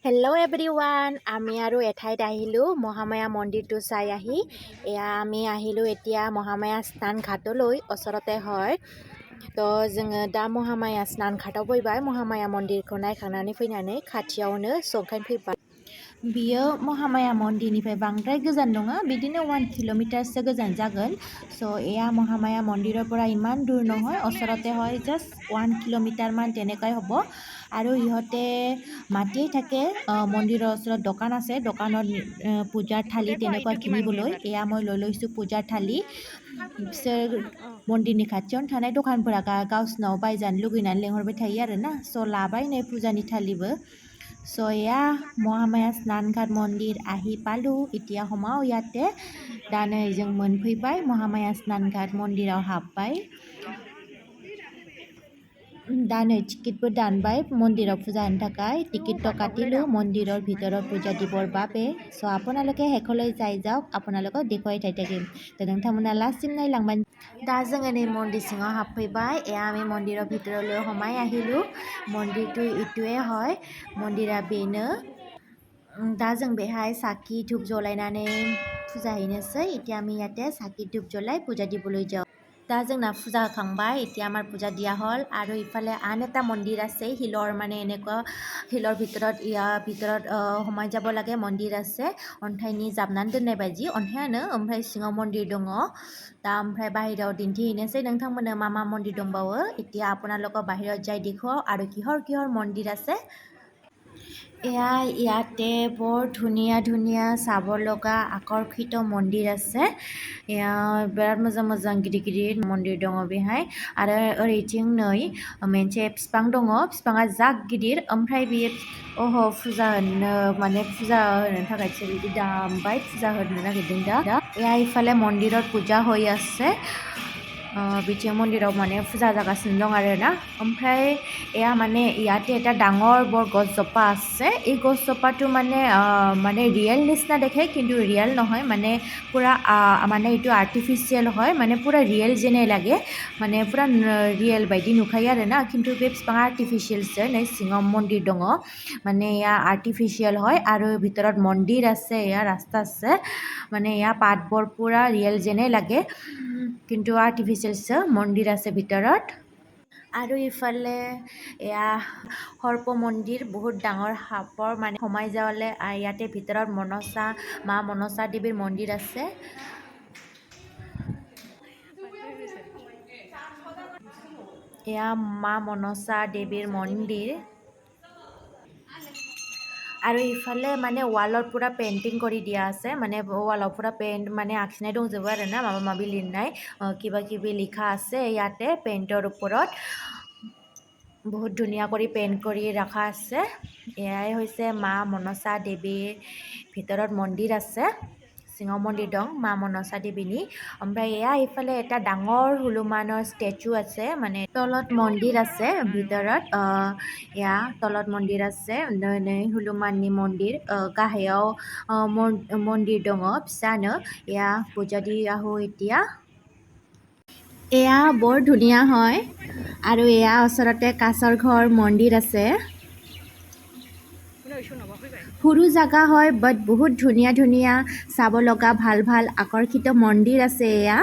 Hello' everyone, আমি আৰু এঠাইত আহিলোঁ মহামায়া মন্দিৰটো চাই আহি। এয়া আমি আহিলোঁ এতিয়া মহামায়া স্নান ঘাটলৈ, ওচৰতে হয়। তো जोङो दा महामाया स्नान घाटआव फैबाय। महामाया मन्दिरखौ नायखांनानै फैनानै खाथियावनो संखाइन फैबाय। बियो महामाया मन्दिरनिफ्राय बांद्राय गोजान नङा, बिदिनो 1 किल'मिटारसो गोजान जागोन। চ' এয়া মহামায়া মন্দিৰৰ পৰা ইমান দূৰ নহয়, ওচৰতে হয়, জাষ্ট 1 কিলোমিটাৰমান তেনেকুৱাই হ'ব। আৰু ইহঁতে মাতিয়েই থাকে, মন্দিৰৰ ওচৰত দোকান আছে, দোকানত পূজাৰ থালি তেনেকুৱা কিনিবলৈ। এয়া মই লৈ লৈছোঁ পূজাৰ থালি। बिसोर मन्दिरनि खाथियावनो थानाय दखानफोरा गावसिनाव बायजानो लुगैनानै लेंहरबाय थायो आरोना। स' लाबाय नै फुजानि थालिबो। চ' এয়া महामाया स्नानघाट मन्दिर আহি পালোঁ। এতিয়া সোমাওঁ ইয়াতে। दा नै जों मोनफैबाय महामाया स्नानघाट मन्दिराव हाबबाय। दा नै टिकेटबो दानबाय मन्दिराव फुजा होनो थाखाय। टिकेटটো কাটিলোঁ মন্দিৰৰ ভিতৰত পূজা দিবৰ বাবে। চ' আপোনালোকে শেষলৈ চাই যাওক, আপোনালোকক দেখুৱাই থাকিম। তো नोंथांमोना लास्टसिम नायलांबानो। दा जोङो नै मन्दिर सिङाव हाबफैबाय। এয়া আমি মন্দিৰৰ ভিতৰলৈ সোমাই আহিলোঁ। मन्दिरটো इটোৱে হয়, मन्दिरा बेनो। दा जों बेहाय চাকি धूप जलायनानै फुजा हैनोसै। এতিয়া আমি ইয়াতে চাকি ধূপ জ্বলাই পূজা দিবলৈ যাওঁ। दा जोंना फुजा होखांबाय। এতিয়া আমাৰ পূজা দিয়া হ'ল। আৰু ইফালে আন এটা মন্দিৰ আছে শিলৰ, মানে এনেকুৱা শিলৰ ভিতৰত, ইয়াৰ ভিতৰত সোমাই যাব লাগে, মন্দিৰ আছে। अन्थाइनि जाबनानै दोननाय बायदि, अन्थाइयानो, ओमफ्राय सिङाव मन्दिर दङ। दा ओमफ्राय बाहेरायाव दिन्थिहैनोसै नोंथांमोननो मा मा मन्दिर दंबावो। এতিয়া আপোনালোকক বাহিৰত যাই দেখুৱাওঁ আৰু কিহৰ কিহৰ মন্দিৰ আছে। এয়া ইয়াতে বৰ ধুনীয়া ধুনীয়া চাব লগা আকৰ্ষিত মন্দিৰ আছে। এয়া बिराद मोजां मोजां गिदिर गिदिर मन्दिर दङ बेहाय। आरो ओरैथिं नै मोनसे बिफां दङ, बिफाङा जा गिदिर। ओमफ्राय बेयो अह फुजा होनो, माने फुजा होनो थाखायसो बिदि दामबाय, फुजा होनो नागिरदों। दा এয়া ইফালে মন্দিৰত পূজা হৈ আছে। बिथिं मन्दिराव माने फुजा जागासिनो दं आरोना। ओमफ्राय এয়া মানে ইয়াতে এটা ডাঙৰ বৰ গছজোপা আছে। এই গছজোপাটো মানে ৰিয়েল নিচিনা দেখে, কিন্তু ৰিয়েল নহয়, মানে পূৰা মানে এইটো আৰ্টিফিচিয়েল হয়। মানে পূৰা ৰিয়েল যেনে লাগে, মানে পূৰা ৰিয়েल बायदि नुखायो आरोना, खिन्थु बे बिफाङा आर्टिफिसियेलसो। नै सिङाव मन्दिर दङ, মানে এয়া আৰ্টিফিচিয়েল হয় আৰু ভিতৰত মন্দিৰ আছে। এয়া ৰাস্তা আছে, মানে এয়া পাতবোৰ পূৰা ৰিয়েল যেনে লাগে, কিন্তু আৰ্টিফিচিয়েলছ। মন্দিৰ আছে ভিতৰত। আৰু ইফালে এয়া সৰ্প মন্দিৰ, বহুত ডাঙৰ সাপৰ, মানে সোমাই যাবলৈ। ইয়াতে ভিতৰত মনসা, মা মনসা দেৱীৰ মন্দিৰ আছে। এয়া মা মনসা দেৱীৰ মন্দিৰ। আৰু ইফালে মানে ৱালত পূৰা পেইণ্টিং কৰি দিয়া আছে, মানে ৱালত পূৰা পেইণ্ট মানে আঁকিনাই दंजोबो आरोना, माबा माबि लिरनाय, কিবা কিবি লিখা আছে ইয়াতে পেইণ্টৰ ওপৰত। বহুত ধুনীয়া কৰি পেইণ্ট কৰি ৰখা আছে। এয়াই হৈছে মা মনসা দেৱীৰ ভিতৰত মন্দিৰ আছে, सिङाव मन्दिर दं मा मनसा देवीनि। ओमफ्राय এয়া ইফালে এটা ডাঙৰ হনুমানৰ ষ্টেচু আছে, মানে তলত মন্দিৰ আছে ভিতৰত। এয়া তলত মন্দিৰ আছে, हनुमाननि मन्दिर। गाहायाव मन्दिर दङ फिसानो। এয়া পূজা দি আহোঁ এতিয়া। এয়া বৰ ধুনীয়া হয়। আৰু এয়া ওচৰতে কাছৰ ঘৰ মন্দিৰ আছে। সৰু জাগা হয়, বাট বহুত ধুনীয়া ধুনীয়া চাব লগা ভাল ভাল আকৰ্ষিত মন্দিৰ আছে এয়া।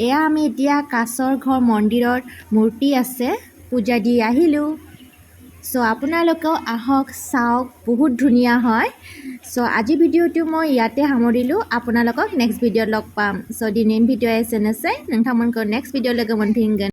এয়া আমি এতিয়া কাছৰ ঘৰ মন্দিৰত মূৰ্তি আছে, পূজা দি আহিলোঁ। চ' আপোনালোকেও আহক, চাওক, বহুত ধুনীয়া হয়। চ' আজি ভিডিঅ'টো মই ইয়াতে সামৰিলোঁ। আপোনালোকক নেক্সট ভিডিঅ'ত লগ পাম। চ' दिनैनि भिडिअ एसेनोसै। नोंथांमोनखौ नेक्स्ट भिडिअ लोगो मोनफिनगोन।